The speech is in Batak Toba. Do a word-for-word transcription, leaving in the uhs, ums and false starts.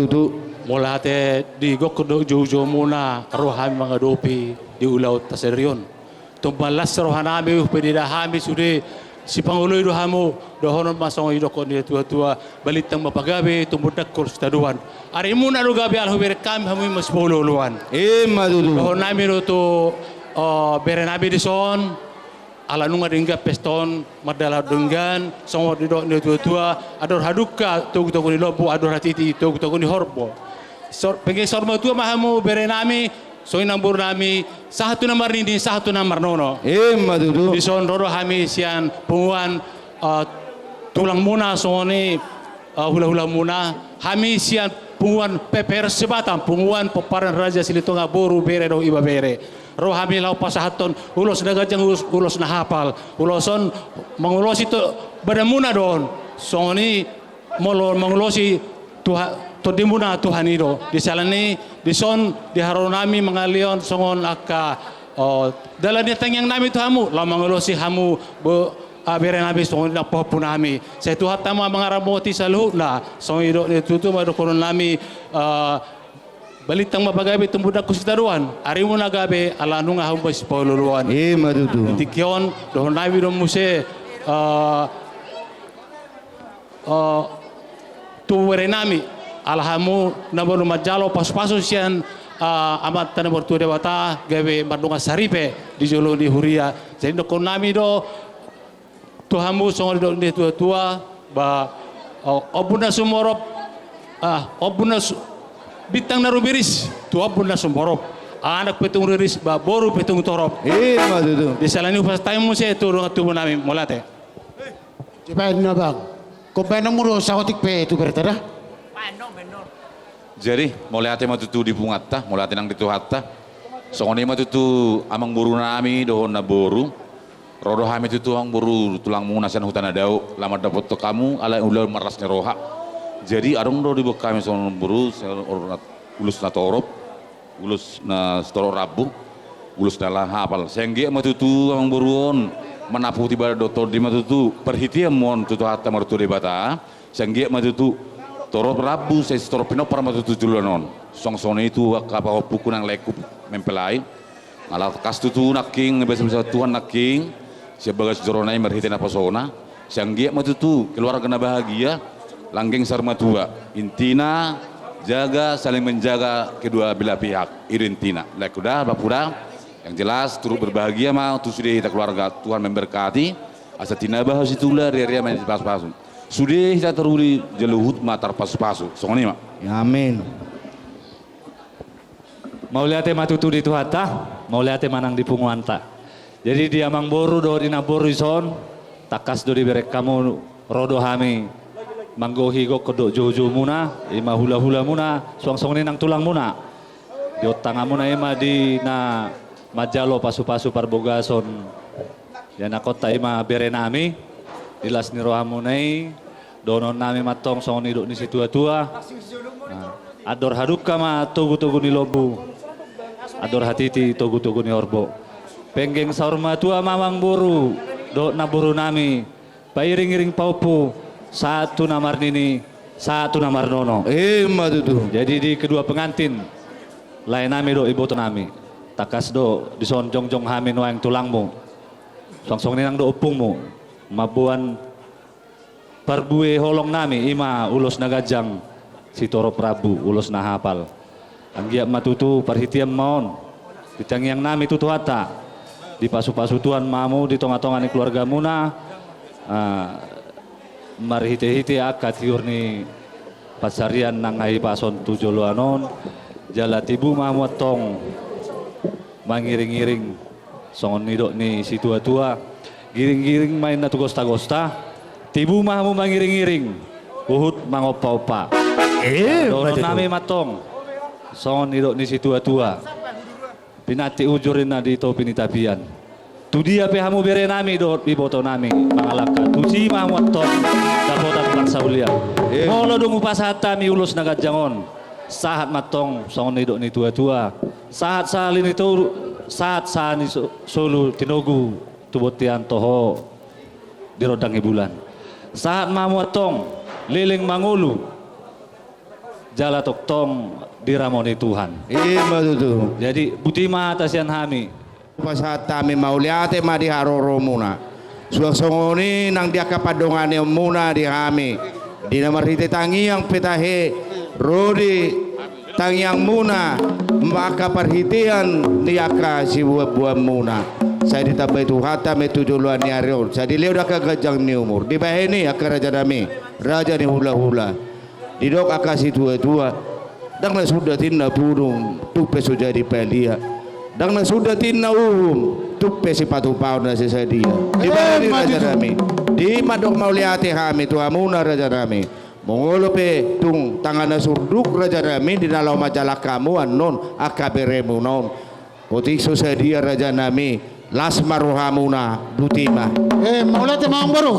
Tutu. Mauliate di gokhon dohot joujoumuna ro hami mangadopi di ulaonta sadari on. Tumpak las rohanami, umpanida hami sude sipangoloi do hamu. Dohonon ma songon i dohonon ni natuatua: Balintang ma pagabe, tumundalhon sitadoan. Arimuna do gabe ala hubereng hami hamu i ma sipaolooloan. Ima tutu. Dohononnami do tu, o, berenami dison, ala nunga denggan pesta on, mardalan denggan, songon didok ni natuatua: Andor hadungka togutogu ni lombu, andor hatiti togutogu ni horbo. Sor-, penggeng saur matua ma hamu berenami, songon i nang borunami, sahat tu na marnini, sahat tu na marnono. Ima tutu. Dison ro do hami sian punguan, eh, tulangmuna songon i, eh, hulahulamuna, hami sian punguan P P R se-Batam, punguan pomparan Raja Silitonga, boru, bere dohot ibebere. Ro hami laho pasahathon ulos na ganjang, ulos, ulos na hapal. Ulos on mangulosi tu badanmuna do on. Songon i molo mangulosi Tuha-, tondimuna Tuhan i do. Di siala ni i, dison di harorunami mangalehon songon angka, o, dalan ni tangiangnami tu hamu, laho mangulosi hamu bo-, a, berenami songon i nang pahompunami. Sai Tuhanta ma mangaramoti saluhutna, songon i didok ni natuatua ma dohononnami, a, Balintang ma pagabe, tumundalhon sitadoan. Arimuna gabe, ala nunga hamu ma sipaolooloan. Ima tutu. Di tingki on dohononnami do muse, a, eh, tu berenami, ala hamu na boi manjalo pasupasu sian, eh, Amanta na martua Debata, gabe mardongan saripe di jolo ni huria. Jadi dohononnami do tu hamu songon didok ni natuatua, ba, eh, ombun na sumorop, ah, ombun na su-, bintang na rumiris tu ombun na sumorop, anak pe tung riris, ba boru pe tung torop. Ima tutu. Di siala ni i hupasahat hami muse tu dongan tubunami. Mauliate. Dibaen ma, Bang. Dibaen ma muse saotik pe tu bereta da. Jadi, mauliate ma tutu di punguanta, mauliate nang di Tuhanta. Songon i ma tutu amangborunami dohot namboru. Ro do hami tutu, amangboru, tulangmuna sian Huta na Dao, laho mandapothon hamu, ala ulaon marlas ni roha. Jadi, adong do diboan hami songon boru, songon ulos na torop. Ulos na sitorop rambu, ulos na laho hapal. Sai anggiat ma tutu amangboru on manaputi badan dohot tondi ma tutu, parhitean ma on tu Tuhanta martua Debata. Sai anggiat ma tutu torop rambu, sai sitorop pinompar ma tutu joloan on. Songon i tu angka pahompungku nang laengku mempelai. Ala tangkas tutu nangkin, basa-basa Tuhan nangkin, sian bagas jorona i marhite napasona. Sai anggiat ma tutu keluarga na bahagia, langgeng saur matua. Intina, jaga, saling menjaga kedua belah pihak. I do intina. Laengku da, bapakku da. Yang jelas, turut berbahagia ma tu sude hita keluarga. Tuhan memberkati. Asa tinaba hamu situla, riaria ma i pasupasu. Sude hita taruli jala huhut ma tarpasupasu. Songon i ma. Ya, amin. Mauliate ma tutu di Tuhanta, mauliate ma nang di punguanta. Jadi di amangboru dohot di namboru dison, tangkas do dibereng hamu, ro do hami manggohi gokhon dohot joujoumuna, i ma hulahulamuna, suang songon i nang tulangmuna. Di tanganmuna i ma di na manjalo pasupasu parbagason. Di anakhonta i ma berenami, di las ni rohamuna i, dohononnami ma antong songon nidok ni situatua. Nah, andor hadungka ma togutogu ni lombu, andor hatiti togutogu ni horbo. Penggeng saur matua ma amangboru dohot namborunami, pairingiring pahompu, sahat tu na marnini, sahat tu na marnono. Ima tutu. Jadi di kedua pengantin, laenami dohot ibotonami, tangkas do dison jongjong hami nuaeng tulangmu, suang songon i nang dohot ompungmu, mamboan parbue holongnami, i ma ulos na ganjang, sitorop rambu, ulos na hapal. Anggiat ma tutu parhitean ma on di tangiangnami tu Tuhanta, dipasupasu Tuhan ma hamu di tongatonga ni keluargamuna, ah, marhitehite angka tiur ni pansarian nang hahipason tu joloan on, jala tibu ma hamu antong mangiringiring songon nidok ni situatua, giringgiring ma inna tu gostagosta, tibu ma hamu mangiringiring huhut mangompaompa. Eh, dohononnami ma antong songon nidok ni situatua, pinantik hujur inna di topi ni tapian. Tudia pe hamu berenami dohot ibotonami mangalangka, tusi ma hamu antong dapotan parsaulian. Eh. Molo dung hupasahat hami ulos na ganjang on, sahat ma antong songon nidok ni tuatua, sahat sahali ni toru, sahat saha ni so-, solu tinogu tu bontean toho di rondang ni bulan. Sahat ma hamu antong leleng mangolu, jala tongtong diramoti Tuhan. Ima tutu. Jadi, botima hata sian hami. Pasahat hami mauliate ma di haroromuna. Suang songon i nang di angka pandonganionmuna di hami. Di na marhite tangiang pe tahe, ro di tangiangmuna, angka parhitean di angka sibuanbuanmuna. Sai ditambai Tuhanta ma i tu joloan ni ari on. Sai dilehon angka ganjang ni umur. Dibahen i angka rajanami, raja ni hulahula. Didok angka situatua, ndang na sundat inna pudun, tung pe so jadi palia. Ndang na sundat inna uhum, tung pe sipatupaon na sai sadia. Dibahen i, eh, rajanami, di mandok mauliate hami tu hamuna rajanami. Molo pe tung tangan na surduk rajanami di na laho manjalang hamu annon angka beremuna on. Otik so sadia rajanami, las ma rohamuna, botima. Eh, mauliate ma amangboru.